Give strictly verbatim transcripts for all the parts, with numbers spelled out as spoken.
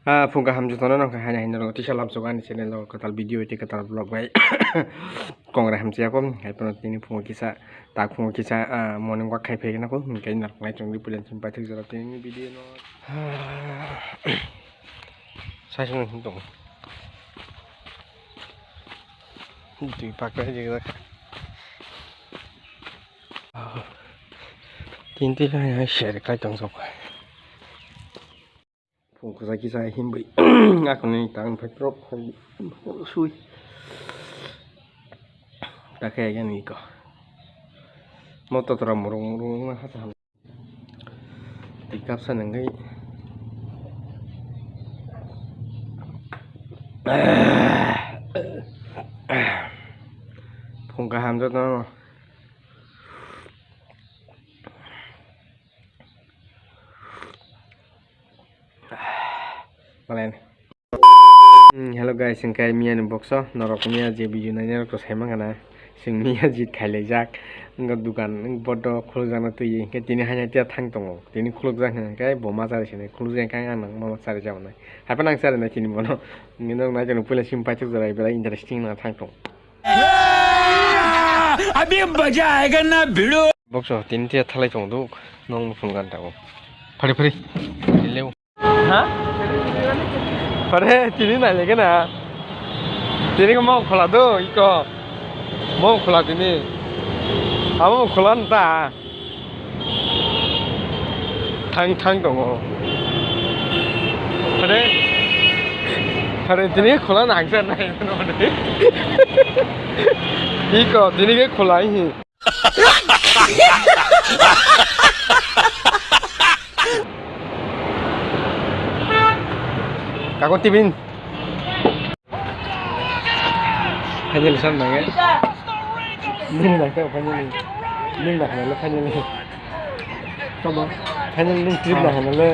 Ah, phung kaham jotono nang kha haino haino rw tisa lamsok ani channel o kwtal video tei kwtal vlog bai. Kongrai hamchaya kho, hai phano tini phungo kisa, tak phungo kisa, ah, morning walk khai phai nang kho, hwnkhe nang nai chwng di puila chwng paithak jora tini video no. Sai sung tongo. Twi pakha jigajak. Tini twi hai hai sher khai tong sok. Phung kwchak kisa himwi akhorni tang phai prok sui. Takhe agani ko. Mo totora murung murung ma hasa ham. Twi kapsa nangwi. Phung kaham jotono. Malen. Hmm, hello guys, hwnkhe miya ni box o norok miya je video nainai rok to sai mankha na. Chwng miya jit khailaijak. Wngkha dukan, wng bodo khulukjakna twi. Hwnkhe tini haino tiya thang tongo. Tini khulukjak hwnkhe bo ma chari sinai. Khulukjak hwnkhe ang nang ma chari jamanai. Haiphano ang charinai tini bono. Hwnkhe norok nai tongno puila sim paithak jora belai interesting wngna thang tongo. अभी मजा आएगा ना भिड़ो। Box o tini tiya thalai tongo duk. Nong phun gan tabo. Phari phari. Leo. Ha? Pare, tini nai lege na. Tini ko mau khola do, iko. Mau khola tini. Amo khola nta. Thang thang tongo. Pare. Pare tini khola nang sa nai. Iko, tini ke khola hi. Kako tibin. Finally sam nange. Nini nang ka finally. Nini nang ka finally. Tama. Finally nini trip nang ka le.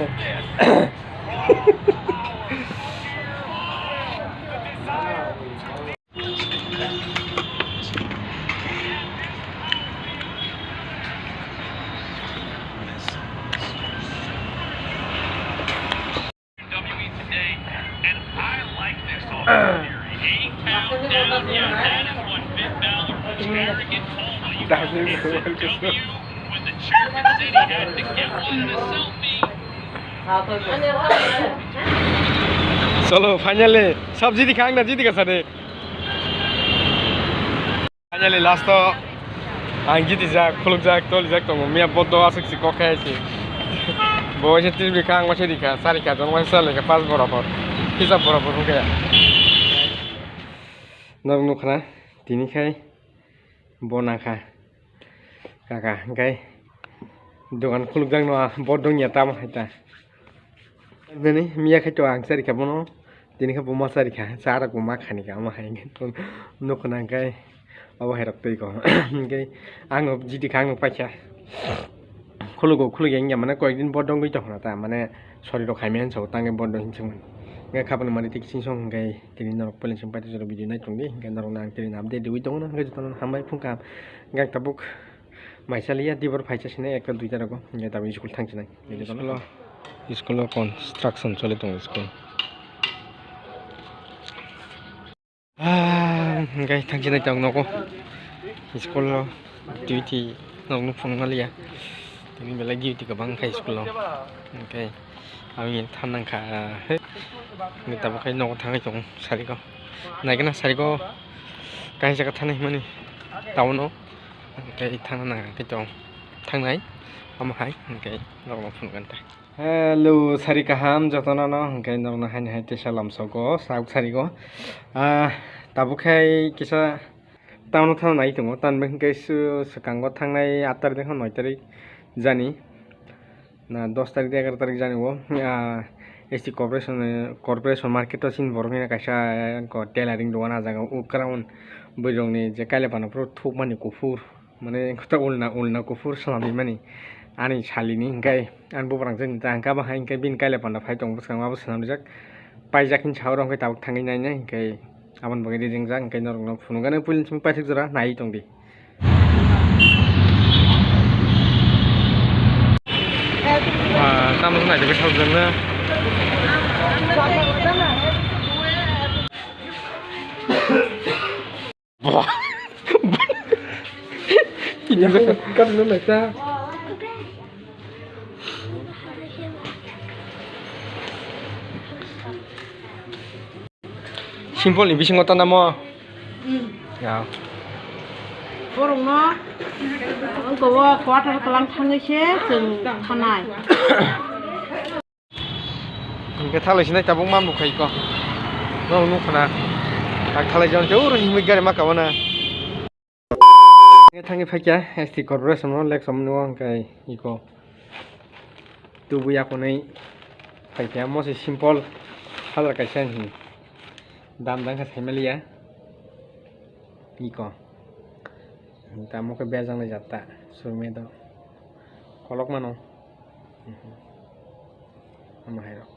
Cholo, finally, sab jiti kha, ang na jiti kha sade. Finally, last o ang jiti jak, khuluk jak, toli jak tongo. Miya bodo aswk si kok khai si. Bo se tiri bikha, ang se rikha, sari kha, jong se sali kha, pas borabor. Hisab borabor hwnkhe. Norok nukha na, tini khai. Bo nangkha kaka, hwnkhe dogan khulukjakno bo dongya tamo hai ta. Nini miya khai to ang charikha bono, tini khe bo ma charikha, cha rok bo ma khanikha, omo hai hwnkhe nukho nang khe obo hai rok twi kho. Hwnkhe ang jiti kha, ang paikha. Khulugo, khulugya wngya mane koyekdin bo dongwi tongkha ta, mane sori rok khaimani hinsa tangwi bo dong hinsung. Hwnkhe khapang mani tei kising song hwnkhe tini norok poilensong paithak jora video nai tongdi, hwnkhe norokno ang tini update riwi tongo, hwnkhe jotono hambai phung kaham. Hwnkhe ang tabuk mai chaliya, dibor phaisa sini ekta duita rogo, hwnkhe tabuk school thang sinai. School o, school o construction choli tongo school. Ah, hwnkhe thangsinai tongo nogo. School o duty nokno phunukna liya. Tini belai duty kwbang kha school o. Hwnkhe aboni thanang kha, ah, hwnkhe tabuk khe nogo thangwi tongo sariko. Naikhe na sariko kaisa khe thanai hwnmani town o. Hwnkhe thangna nang khe tong thangnai omo hai hwnkhe nokno phunukgwna ta. Hello, sari kaham jotono no, hwnkhe norokno haino hai teisa lamsogo, sauk sarigo. Ah, tabuk khai kisa town o thang nai tongo, town bai hwnkhe su-, swkango thangnai aat tarik de khe noi tarik jani, na dos tarik de egaroh tarik jani o, ah, S T corporation, corporation market o chini borok hino kaisa, ah, tailoring dogan ah jaga o, o crown bwrwi rokni je kailabana phuru thukmani kuphur. Mane kota ulna ulna kuphur swnamwi mani ani salini, hwnkhe ani bubagrang jani ta hwnkhe abo hai hwnkhe bini kaila panda phai tongo bwskango abo swnamjak paijak hinwi sa oro hwnkhe tabuk thangwi nainai hwnkhe aboni bagwi rijingjak hwnkhe norokno phunukgani puilini simi paithak jora naiwi tongdi. Ah, tamo naitugwi saljakna. Buah. Ini kan lu mereka. Simple ni bisingo tana mo. Ya. Borokno wngkha o quarter kalam thangwi se chwng thanai. Hingke thalai sinai tabuk mambo khai ko. No nukha na. Tak thalai jang te uro himui gari ma kawana. Thangwi phaikya S T corporation no election no hingke iko. Tubu yakunui phaikya mo se simple hazar kaisa ni dam dang kha saimaliya iko. Tamo khe bejak nai jatta surme do kolok mano. Ama hai rok.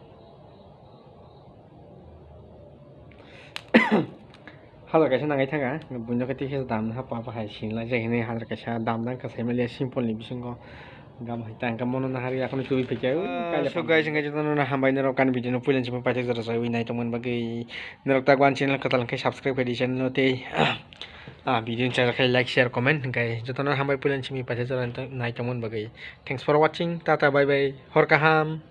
Hazar kaisa nangai thanga, buino khe tikhe dam hapa hapa hai sinlai jai hinui hazar kaisa dam dang kha saimaliya simple ni bisingo gam hai tang kha mono nahari akhoni tubui phikya. So guys, hingke jotono hambai norok ani video no puila simi paithak jora jaiwi nai tongmani bagwi norok tak wan channel kwtal khe subscribe khai di channel no tei ah video ni chajak khe like share comment hingke jotono hambai puila simi paithak jora nai tongmani bagwi thanks for watching, tata bye bye, hor kaham.